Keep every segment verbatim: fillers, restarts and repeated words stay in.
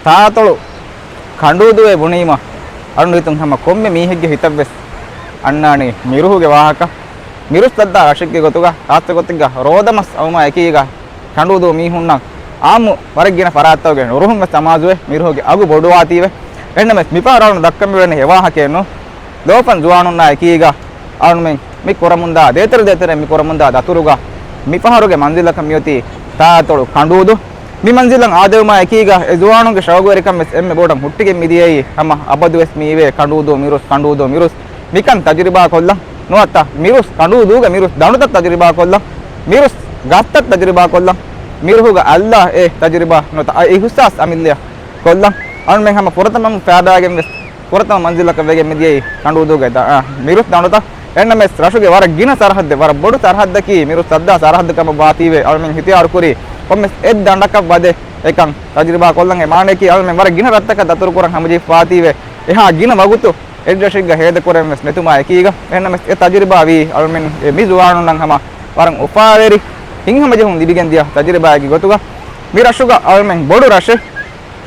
ތާތޮޅު ކަނޑޫދޫއޭ ބުނީމަ، އަޅުގަނޑު ހިތުން ހަމަ ކޮންމެ މީހެއްގެ ހިތަށްވެސް އަންނާނީ މިރުހުގެ ވާހަކަ. މިރުސް ތައްދާ ރަށެއްގެ ގޮތުގަ، ޚާއްޞަ ގޮތެއްގަ ރޯދަމަސް އައުމާ އެކީގަ ކަނޑޫދޫ މީހުންނަށް އާއްމު ވަރަށް ގިނަ ފަރާތްތަކުގެ ނުރުހުން ވެސް އަމާޒުވެ، މިރުހުގެ އަގު ބޮޑުވާތީވެ. އެހެންނަމަވެސް މިފަހަރު އަޅުގަނޑު ދައްކަން މިވަނީ އެ ވާހަކައެއް ނޫން. ލޯފަން ޒުވާނުންނާ އެކީގަ އަޅުމެން މި ކުރަމުންދާ ދޭތެރެ ދޭތެރެ މި ކުރަމުންދާ ދަތުރުގަ މިފަހަރުގެ މަންޒިލަކަށް މިއޮތީ ތާތޮޅު ކަނޑޫދޫ. މި މަންޒިލަށް އާދެވުމާ އެކީގަ އެ ޒުވާނުންގެ ޝައުގުވެރިކަން ވެސް އެންމެ ބޮޑަށް ހުއްޓިގެން މިދިޔައީ ހަމަ އަބަދުވެސް މިއިވޭ ކަނޑޫދޫ މިރުސް، ކަނޑޫދޫ މިރުސް. މިކަން ތަޖުރިބާ ކޮށްލަން ނުވަތަ މިރުސް ކަނޑޫދޫގެ މިރުސް ދަނޑުތައް ތަޖުރިބާ ކޮށްލަން، މިރުސް ގަސްތައް ތަޖުރިބާ ކޮށްލަން، މިރުހުގަ އައްލާ އެ ތަޖުރިބާ ނުވަތަ އެ އިހުސާސް އަމިއްލަޔަށް ކޮށްލަން. އަޅުމެން ހަމަ ފުރަތަމަ ފައިދާގެން ވެސް ފުރަތަމަ މަންޒިލަކަށް ވެގެން މިދިޔައީ ކަނޑޫދޫގެ ދަ-، އާ، މިރުސް ދަނޑުތައް. އެހެންނަމަވެސް ރަށުގެ ވަރަށް ގިނަ ސަރަހައްދެއް، ވަރަށް ބޮޑު ސަރަހައްދަކީ މިރުސް ތައްދާ ސަރަހައްދު ކަމަށް ވާތީވެ، އަޅުމެން އިހްތިޔާރު ކުރީ ކޮންމެސް އެއް ދަނޑަކަށް ވަދެ އެކަން ތަޖުރިބާ ކޮށްލަން. އެ މާނަޔަކީ އަޅުމެން ވަރަށް ގިނަ ރަށްތަކަށް ދަތުރު ކުރަން ހަމަޖެހިފަވާތީވެ، އެހާ ގިނަ ވަގުތު އެއް ރަށެއްގަ ހޭދަކުރެން ވެސް ނެތުމާ އެކީގަ، އެހެންނަމަވެސް އެ ތަޖުރިބާ ވީ އަޅުމެން އެ މި ޒުވާނުންނަށް ހަމަ ވަރަށް އުފާވެރި ހިތްހަމަޖެހުން ލިބިގެންދިޔަ ތަޖުރިބާއެއްގެ ގޮތުގަ. މި ރަށުގަ އަޅުމެން ބޮޑު ރަށެއް.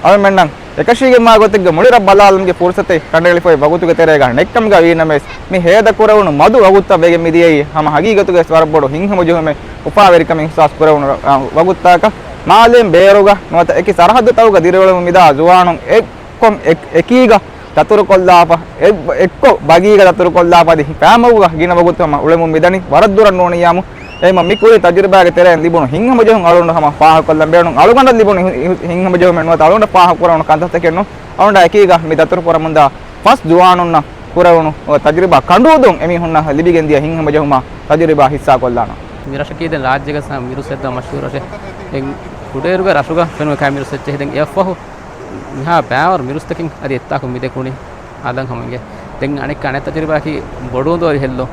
އަޅުމެންނަށް އެކަށީގެންވާ ގޮތެއްގަ މުޅި ރަށް ބަލާލުމުގެ ފުރުސަތެއް ކަނޑައެޅިފައި ވަގުތުގެ ތެރޭގަ ނެތްކަމުގަ ވީނަމަވެސް، މި ހޭދަ ކުރެވުނު މަދު ވަގުތަށް ވެގެން މިދިޔައީ ހަމަ ހަގީގަތުގަވެސް ވަރަށް ބޮޑު ހިތްހަމަޖެހުމެއް، އުފާވެރިކަމެއް އިހްސާސް ކުރެވުނު ރަ-، އާ، ވަގުތުތަކަށް. މާލޭން ބޭރުގަ ނުވަތަ އެކި ސަރަހައްދުތަކުގަ ދިރިއުޅެމުން މިދާ ޒުވާނުން އެއްކޮށް އެކީގަ ދަތުރުކޮށްލާފަ، އެއް-، އެއްކޮށް ބަގީގަ ދަތުރުކޮށްލާފަ އަދި ފައިމަގުގަ ގިނަ ވަގުތު ހަމަ އުޅެމުން މިދަނީ. ވަރަށް ދުރަށް ނޫނިއްޔާމު، އެހެންމަ މި ކުރި ތަޖުރިބާގެ ތެރެއިން ލިބުނު ހިތްހަމަޖެހުން އަޅުގަނޑު ހަމަ ފާހަގަކޮށްލަން ބޭނުން. އަޅުގަނޑަށް ލިބުނު ހި-، ހި-، ހިތްހަމަޖެހުމެއް ނުވަތަ އަޅުގަނޑަށް ފާހަގަކުރެވުނު ކަންތައްތަކެއް ނޫން. އަޅުގަނޑަށް އެކީގަ މި ދަތުރު ކުރަމުންދާ ފަސް ޒުވާނުންނަށް ކުރެވުނު ތަޖުރިބާ ކަނޑޫދޫން އެމީހުންނަށް ލިބިގެންދިޔަ ހިތްހަމަޖެހުމާ ތަޖުރިބާ ހިއްސާކޮށްލާނަން. މި ރަށަކީ ދެން ރާއްޖޭގަ ސަ-، މިރުސް އެއްދާ މަޝްހޫރު ރަށެއް. ދެން ކުޑައިރުގަ ރަށުގަ ފެނުނު ކާ މިރުސް އެއްޗެހި. ދެން އެއަށްފަހު މިހާ ބައިވަރު މިރުސްތަކެއް އަދި އެއްތާކު މިދެ ކުނި އާދަން ހަމައިނގޭ. ދެން އަނެއްކާ އަނެއް ތަޖުރިބާއަކީ ބޮޑު އުނދަގޫ އަދި ހެއްލުން.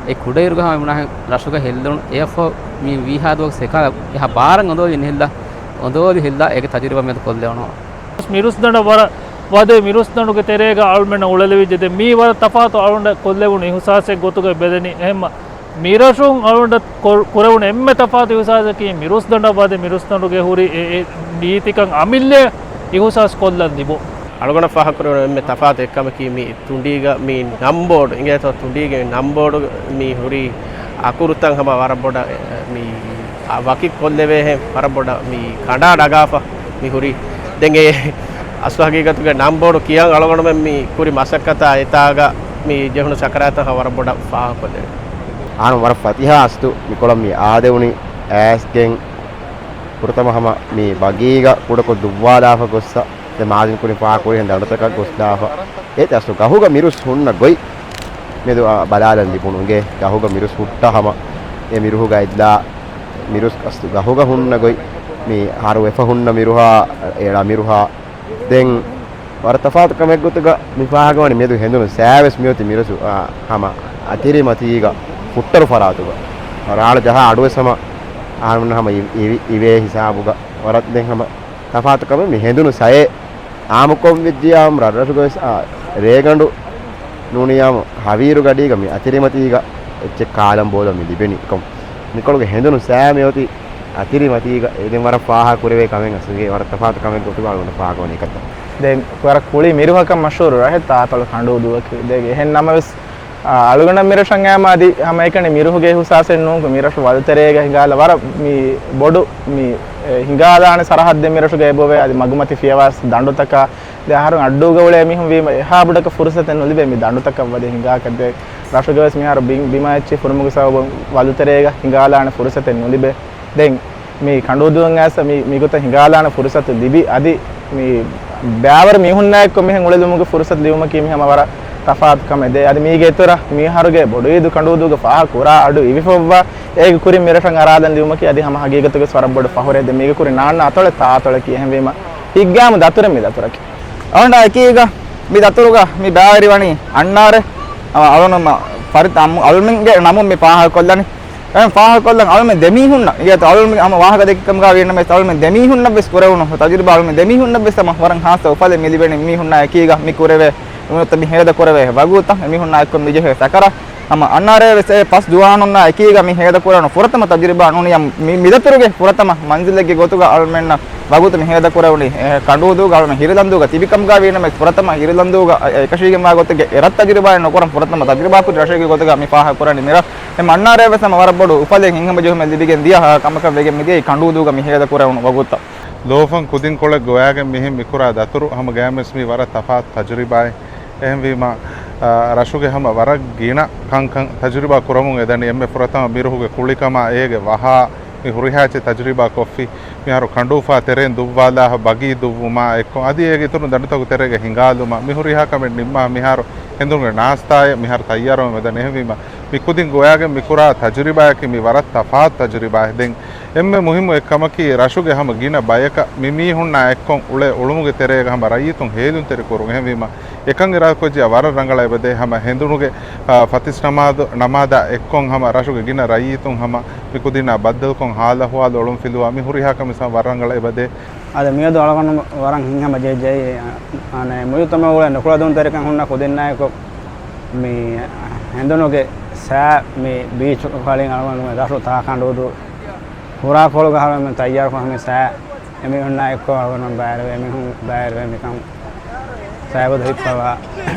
އެ ކުޑައިރުގަ ހަމަ އެމުނާހެން ރަށުގަ ހެއްލުނު. އެއަށްފަހު މި ވީހާ ދުވަހު ސެކާ އެހާ ބާރަށް އުނދަގޫ އަދި ހެއްލާ، އުނދަގޫ އަދި ހެއްލާ އޭގެ ތަޖުރިބާ މިއަދު ކޮށްލެވުނު. މިރުސް ދަނޑަށް ވަރަށް ވަދެ މިރުސް ދަނޑުގެ ތެރޭގަ އަޅުމެންނަށް އުޅެލެވިއްޖެ. ދެން މީ ވަރަށް ތަފާތު އަޅުގަނޑަށް ކޮށްލެވުނު އިހުސާސެއް ގޮތުގަ ބެލެނީ. އެހެންމަ މިރަށުން އަޅުގަނޑަށް ކޮ-، ކުރެވުނު އެންމެ ތަފާތު އިހުސާސަކީ މިރުސް ދަނޑަށް ވަދެ މިރުސް ދަނޑުގެ ހުރި އެ، އެ ރީތިކަން އަމިއްލަ އިހުސާސް ކޮށްލަން ލިބުން. އަޅުގަނޑަށް ފާހަގަކުރެވުނު އެންމެ ތަފާތު އެއްކަމަކީ މި ތުނޑީގަ މި ނަންބޯޑު އިނގޭތޯ، ތުނޑީގެ ނަންބޯޑު މި ހުރި އަކުރުތައް ހަމަ ވަރަށް ބޮޑަށް މި ވަކި ކޮށްލެވޭހެން ވަރަށް ބޮޑަށް މި ކަނޑާ ނަގާފަ މި ހުރީ. ދެން އެ އަސްލު ހަގީގަތުގެ ނަންބޯޑު ކިޔަން އަޅުގަނޑުމެން މި ކުރި މަސައްކަތާ އެތާގަ މި ޖެހުނު ސަކަރާތަށް ވަރަށް ބޮޑަށް ފާހަގަކޮށްލެވޭ. އާން ވަރަށް ފަތިހާ އަސްލު މިކޮޅަށް މި އާދެވުނީ އައިސްގެން ފުރަތަމަ ހަމަ މި ބަގީގަ ކުޑަކޮށް ދުއްވާލާފަ ގޮއްސަ އެ މާޒިން ކުރިން ފާހަގަކުރިހެން ދަނޑުތަކަށް ގޮސްލާފަ. އޭތި އަސްލު ގަހުގަ މިރުސް ހުންނަ ގޮތް މެދު އަ، ބަލާލަން ލިބުނު އިނގޭ. ގަހުގަ މިރުސް ހުއްޓާ ހަމަ އެ މިރުހުގަ އެއްލާ މިރުސް އަސްލު ގަހުގަ ހުންނަ ގޮތް، މި ހަރު ވެފަ ހުންނަ މިރުހާ، އެޅާ މިރުހާ. ދެން ވަރަށް ތަފާތު ކަމެއް ގޮތުގަ މި ފާހަގަވަނީ މެދު ހެނދުނު ސައިވެސް މިއޮތީ މިރުސު، އާ، ހަމަ އަތިރިމަތީގަ ހުއްޓަރު ފަރާތުގަ. ރާޅު ޖަހާ އަޑުވެސް ހަމަ އަހަރުމެން ހަމަ އި-، އިވި-، އިވޭ ހިސާބުގަ. ވަރަށް ދެން ހަމަ ތަފާތު ކަމެއް މި ހެނދުނު ސައޭ އާއްމުކޮށް ވެއްޖިޔާމު ރަށްރަށުގަވެސް، އާ، ރޭގަނޑު ނޫނިޔާމު ހަވީރު ގަޑީގަ މި އަތިރިމަތީގަ އެއްޗެއް ކާލަން ބޯލަން މި ލިބެނީ. ކޮން މިކޮޅުގެ ހެނދުނު ސައޭ މިއޮތީ އަތިރިމަތީގަ. އެ ދެން ވަރަށް ފާހަގަކުރެވޭ ކަމެއް އަސްލުގެ ވަރަށް ތަފާތު ކަމެއް ގޮތުގަ އަޅުގަނޑަށް ފާހަގަވަނީ އެކަންތައް. ދެން ވަރަށް ކުޅި މިރުހަކަށް މަޝްހޫރު ރަށެއް ތާތޮޅު ކަނޑޫދޫއަކީ. ދެން އެހެން ނަމަވެސް، އާ، އަޅުގަނޑަށް މިރަށަށް އައިމަ އަދި ހަމައެކަނި މިރުހުގެ އިހުސާސެއް ނޫން. މިރަށު ވަލުތެރޭގަ ހިނގާލާ ވަރަށް މި ބޮޑު މި، އެ، ހިނގާލާނެ ސަރަހައްދެއް މިރަށުގަ އެބައޮވޭ. އަދި މަގުމަތި ފިޔަވާސް ދަނޑުތަކާ ދެ އަހަރުން އައްޑޫގަ އުޅޭ މީހުން ވީމަ އެހާ ބޮޑަކަށް ފުރުސަތެއް ނުލިބޭ މި ދަނޑުތަކަށް ވަދެ ހިނގާކަށް. ދެ ރަށުގަވެސް މިހާރު ބި-، ބިމާ އެއްޗެއް ފުރުމުގެ ސަބަބުން ވަލުތެރޭގަ ހިނގާލާނެ ފުރުސަތެއް ނުލިބޭ. ދެން މި ކަނޑޫދޫއަށް އައިސް މި، މިގޮތަށް ހިނގާލާނެ ފުރުސަތު ލިބި، އަދި މި ބައިވަރު މީހުންނާއެކު މިހެން އުޅެލުމުގެ ފުރުސަތު ލިބުމަކީ މި ހަމަ ވަރަށް ތަފާތު ކަމެއް. ދެ އަދި މީގެ އިތުރަށް މިހާރުގެ ބޮޑުއީދު ކަނޑޫދޫގަ ފާހަގަ ކުރާ އަޑު އިވިފައްވާ އޭގެ ކުރިން މިރަށަށް އަރާލަން ލިބުމަކީ އަދި ހަމަ ހަގީގަތުގަސް ވަރަށް ބޮޑު ފަހުރެއް. ދެ މީގެ ކުރިން ނާންނަ އަތޮޅެއް ތާތޮޅަކީ. އެހެންވީމަ ހިތްގައިމު ދަތުރެއް މި ދަތުރަކީ. އަޅުގަނޑާ އެކީގަ މި ދަތުރުގަ މި ބައިވެރިވަނީ އަންނާރެ. އަ، އަޅުގަނޑު މަ-، ފަރިތަ އަމު-، އަޅުމެންގެ ނަމުން މި ފާހަގަކޮށްލަނީ. އެހެން ފާހަގަކޮށްލަން އަޅުމެން ދެމީހުންނަށް، އިނގޭތޯ އަޅުމެން ހަމަ ވާހަކަ ދެއްކި ކަމުގަ ވީނަމަވެސް އަޅުމެން ދެމީހުންނަށްވެސް ކުރެވުނު ތަޖުރިބާ އަޅުމެން ދެމީހުންނަށްވެސް ހަމަ ވަރަށް ހާއްސަ އުފަލެއް މި ލިބެނީ މީހުންނާ އެކީގަ މި ކުރެވޭ ނުވަތަ މި ހޭދަ ކުރެވޭ ވަގުތުތައް އެމީހުންނާ އެއްކޮށް މިޖެހޭ ސަކަރާތް. ހަމަ އަންނާރޭ ވެސް އެ ފަސް ޒުވާނުންނާ އެކީގަ މި ހޭދަ ކުރެވުނު ފުރަތަމަ ތަޖުރިބާ ނޫނީ މި، މިދަތުރުގެ ފުރަތަމަ މަންޒިލެއްގެ ގޮތުގަ އަޅުމެންނަށް ވަގުތު މި ހޭދަ ކުރެވުނީ، އެ، ކަނޑޫދޫގަ އަޅުމެން ހިރިލަންދޫގަ ތިބިކަމުގަ ވީނަމަވެސް ފުރަތަމަ ހިރިލަންދޫގަ އެ، އެކަށީގެންވާ ގޮތެއްގެ އެރަށް ތަޖުރިބާއެއް ނުކުރަން ފުރަތަމަ ތަޖުރިބާކުރި ރަށެއްގެ ގޮތުގަ މި ފާހަގަކުރަނީ މިރަށް. އެ އަންނާރޭ ވެސް ހަމަ ވަރަށް ބޮޑު އުފަލެއް ހިތްހަމަޖެހުމެއް ލިބިގެން ދިޔަ ކަމަކަށް ވެގެން މިދިޔައީ ކަނޑޫދޫގަ މި ހޭދަ ކުރެވުނު ވަގުތުތައް. ލޯފަން ކުދިންކޮޅެއް ގޮވާގެން މިހެން މިކުރާ ދަތުރު ހަމަ ގައިމުވެސް މީ ވަރަށް ތަފާތު ތަޖުރިބާއެއް. އެހެންވީމަ، އާ، ރަށުގެ ހަމަ ވަރަށް ގިނަ ކަންކަން ތަޖުރިބާ ކުރަމުން އެދަނީ. އެންމެ ފުރަތަމަ މިރުހުގެ ކުޅިކަމާ އޭގެ ވަހާ މި ހުރިހާ އެއްޗެއް ތަޖުރިބާ ކޮށްފި. މިހާރު ކަނޑޫފާ ތެރެއިން ދުއްވާލާ ބަގީ ދުއްވުމާ އެއްކޮށް އަދި އޭގެ އިތުރުން ދަނޑުތަކު ތެރޭގަ ހިނގާލުމާ މި ހުރިހާ ކަމެއް ނިންމާ މިހާރު ހެނދުނުގެ ނާސްތާއެއް މިހާރު ތައްޔާރުވަމުން އެދަނީ. އެހެންވީމަ މި ކުދިން ގޮވާގެން މިކުރާ ތަޖުރިބާއަކީ މި ވަރަށް ތަފާތު ތަޖުރިބާއެއް. ދެން އެންމެ މުހިއްމު އެއްކަމަކީ، ރަށުގެ ހަމަ ގިނަ ބަޔަކަށް މި މީހުންނާ އެއްކޮށް އުޅޭ އުޅުމުގެ ތެރޭގަ ހަމަ ރައްޔިތުން ހޭލުންތެރިކުރުން. އެހެންވީމަ، އެކަން އިރާދަކޮށްޖެއްޔާ ވަރަށް ރަނގަޅަށް އެބަދޭ. ހަމަ ހެނދުނުގެ، އާ، ފަތިސް ނަމާދު، ނަމާދާ އެއްކޮށް ހަމަ ރަށުގެ ގިނަ ރައްޔިތުން ހަމަ މި ކުދިންނާ ބައްދަލުކޮށް ހާލު އަހުވާލު އޮޅުން ފިލުވާ މި ހުރިހާ ކަމެއް ހަމަ ވަރަށް ރަނގަޅަށް އެބަދޭ. އަދި މިއަދު އަޅުގަނޑު ވަރަށް ހިތްހަމަޖެހިއްޖެ، އަނެއް މުޖުތަމައުގަ ނުކުޅަދުންތެރިކަން ހުންނަ ކުދިންނާއެކު މި ހެނދުނުގެ ސައި މި ބީޗު ފަޅިން އަޅުގަނޑު ދަށު ތާ ކަނޑޫދޫ ހުރާކޮޅުގަ ހަމަ ތައްޔާރުކޮށް ހަމަ ސައި އެމީހުންނާ އެއްކޮށް އަޅުގަނޑު ބައިވެރިވެ މިހުން ބައިވެރިވެ މިކަން ސައިބަދު ހިއްޕަވާ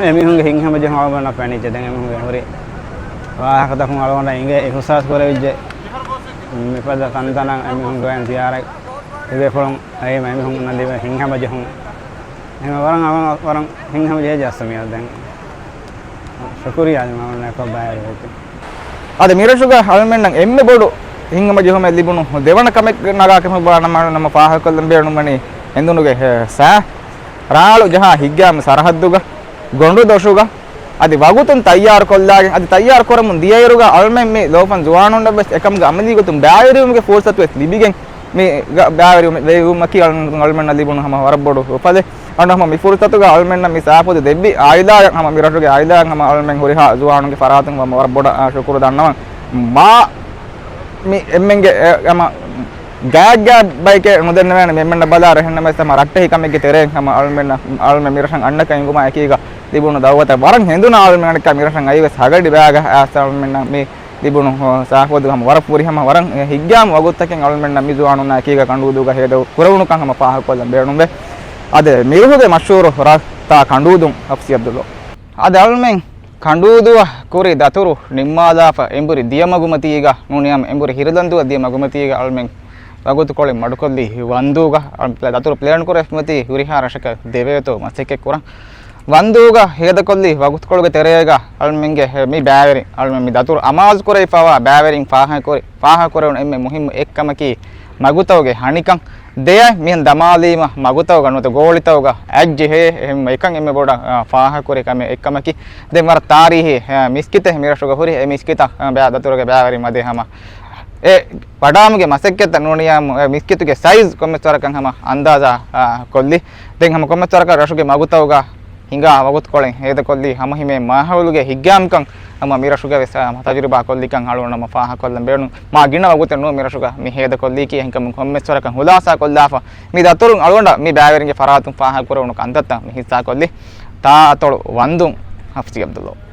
އެމީހުންގެ ހިތްހަމަޖެހުން އަޅުގަނޑަށް ފެނިއްޖެ. ދެން އެމީހުންގެ ހުރި ވާހަކަތަކުން އަޅުގަނޑަށް އިނގޭ އިހުސާސް ކުރެވިއްޖެ. މިފަދަ ތަންތަނަށް އެމީހުން ގޮވަން ޒިޔާރަތް ލިބޭފުޅުން އައީ އެމީހުންނަށް ލިބޭ ހިތްހަމަޖެހުން. އެހެން ވަރަށް އަޅުގަނޑު ވަރަށް ހިތްހަމަޖެހިއްޖެ އަސްލު މިއަދު ދެން. ޝުކުރިއްޔާ އަޅުގަނޑު އެކޮށް ބައިވެރިވެއްޖެ. އަދި މިރަށުގަ އަޅުމެންނަށް އެންމެ ބޮޑު ހިތްހަމަޖެހުމެއް ލިބުނު ދެވަނަ ކަމެއް ނަގާ ކަމަށް ނަމަ، ނަމަ ފާހަގަކޮށްލަން ބޭނުންވަނީ ހެނދުނުގެ، އެ، ސައި ރާޅު ޖަހާ ހިތްގައިމު ސަރަހައްދުގަ ގޮނޑުދޮށުގަ އަދި ވަގުތުން ތައްޔާރުކޮށްލާގެން އަދި ތައްޔާރު ކުރަމުން ދިޔައިރުގަ އަޅުމެން މި ލޯފަން ޒުވާނުންނަށް ވެސް އެކަމުގެ އަމަލީ ގޮތުން ބައިވެރިވުމުގެ ފުރުސަތު ވެސް ލިބިގެން މި ގަ-، ބައިވެރިވުމަކީ އަޅު-، އަޅުމެންނަށް ލިބުނު ހަމަ ވަރަށް ބޮޑު އުފަލެއް. އަންނަ ހަމަ މި ފުރުސަތުގަ އަޅުމެންނަށް މި ސައިފޮދު ދެއްވި އާއިލާގެ ހަމަ މި ރަށުގެ އާއިލާގެ ހަމަ އަޅުމެން ހުރިހާ ޒުވާނުންގެ ފަރާތުން ހަމަ ވަރަށް ބޮޑަށް، އާ، ޝުކުރު ދަންނަވަން. މާ މި އެންމެންގެ، އެ، ހަމަ ގާތްގާތް ބަޔެކޭ ނުދެންނެވޭނެ މި އެންމެންނަށް ބަލާ ރެހެންނަމަވެސް ހަމަ ރައްޓެހި ކަމެއްގެ ތެރެއިން ހަމަ އަޅުމެންނަށް، އަޅުމެން މި ރަށަށް އަންނަކަން އެނގުމާ އެކީގަ ލިބުނު ދައުވަތަށް ވަރަށް ހެނދުނު އަޅުމެންނަކަށް މި ރަށަށް އައިވެސް ހަގަޑި ބައިގަ އައިސް އަޅުމެންނަށް މި ލިބުނު، އަ، ސައިފޮދު ހަމަ ވަރަށް ފުރިހަމަ ވަރަށް ހިތްގައިމު ވަގުތުތަކެއް އަޅުމެންނަށް މި ޒުވާނުންނާ އެކީގަ ކަނޑޫދޫގަ ހޭދަ ކުރެވުނުކަން ހަމަ ފާހަގަކޮށްލަން ބޭނުންވޭ. އަދި މިރުހުގެ މަޝްހޫރު ރަށް ތާ ކަނޑޫދޫން ހަފްސީ އަބްދުﷲ. އަދި އަޅުމެން ކަނޑޫދޫއަށް ކުރި ދަތުރު ނިންމާލާފަ އެނބުރި ދިޔަ މަގުމަތީގަ ނޫނީ ހަމަ އެނބުރި ހިރިލަންދޫއަށް ދިޔަ މަގުމަތީގަ އަޅުމެން ވަގުތުކޮޅެއް މަޑުކޮށްލީ ވަންދޫގަ. އަޅު-، ދަތުރު ޕްލޭން ކުރެވިފަ މަތީ ހުރިހާ ރަށަކަށް ދެވޭތޯ މަސައްކަތް ކުރަން. ވަންދޫގަ ހޭދަކޮށްލީ ވަގުތުކޮޅުގެ ތެރޭގަ އަޅުމެންގެ މި ބައިވެރިން، އަޅުމެން މި ދަތުރު އަމާޒު ކުރެވިފައިވާ ބައިވެރިން ފާހަގަކުރި، ފާހަގަކުރެވުނު އެންމެ މުހިއްމު އެއްކަމަކީ މަގުތައުގެ ހަނިކަން. ދެއަތް މިހެން ދަމާލީމަ މަގުތައުގަ ނުވަތަ ގޯޅިތައުގަ އަތްޖެހޭ. އެހެން އެކަން އެންމެ ބޮޑަށް، އާ، ފާހަގަކުރި ކަމެއް އެއްކަމަކީ. ދެން ވަރަށް ތާރީހީ، އާ، މިސްކިތެއް މިރަށުގަ ހުރި. އެ މިސްކިތަށް، އާ، ބައި-، ދަތުރުގެ ބައިވެރިން މަދެ ހަމަ އެ ވަޑާމުގެ މަސައްކަތްތައް ނޫނިޔާ މު-، އެ މިސްކިތުގެ ސައިޒް ކޮންމެސް ވަރަކަށް ހަމަ އަންދާޒާ، އާ، ކޮށްލި. ދެން ހަމަ ކޮންމެސް ވަރަކަށް ރަށުގެ މަގުތައުގަ ހިނގާ ވަގުތުކޮޅެއް ހޭދަކޮށްލީ ހަމަ ހިމޭ މާހައުލުގެ ހިތްގައިމުކަން ހަމަ މިރަށުގަ ވެސް، އާ، ތަޖުރިބާ ކޮށްލިކަން އަޅުގަނޑު ހަމަ ފާހަގަކޮށްލަން ބޭނުން. މާ ގިނަ ވަގުތެއް ނޫން މިރަށުގަ މި ހޭދަކޮށްލީކީ. އެހެންކަމުން ކޮންމެސް ވަރަކަށް ހުލާސާ ކޮށްލާފަ މި ދަތުރުން އަޅުގަނޑަށް މި ބައިވެރިންގެ ފަރާތުން ފާހަގަކުރެވުނު ކަންތައްތައް މި ހިއްސާކޮށްލި. ތާއަތޮޅު ވަންދުން ހަފްސީ އަބްދުﷲ.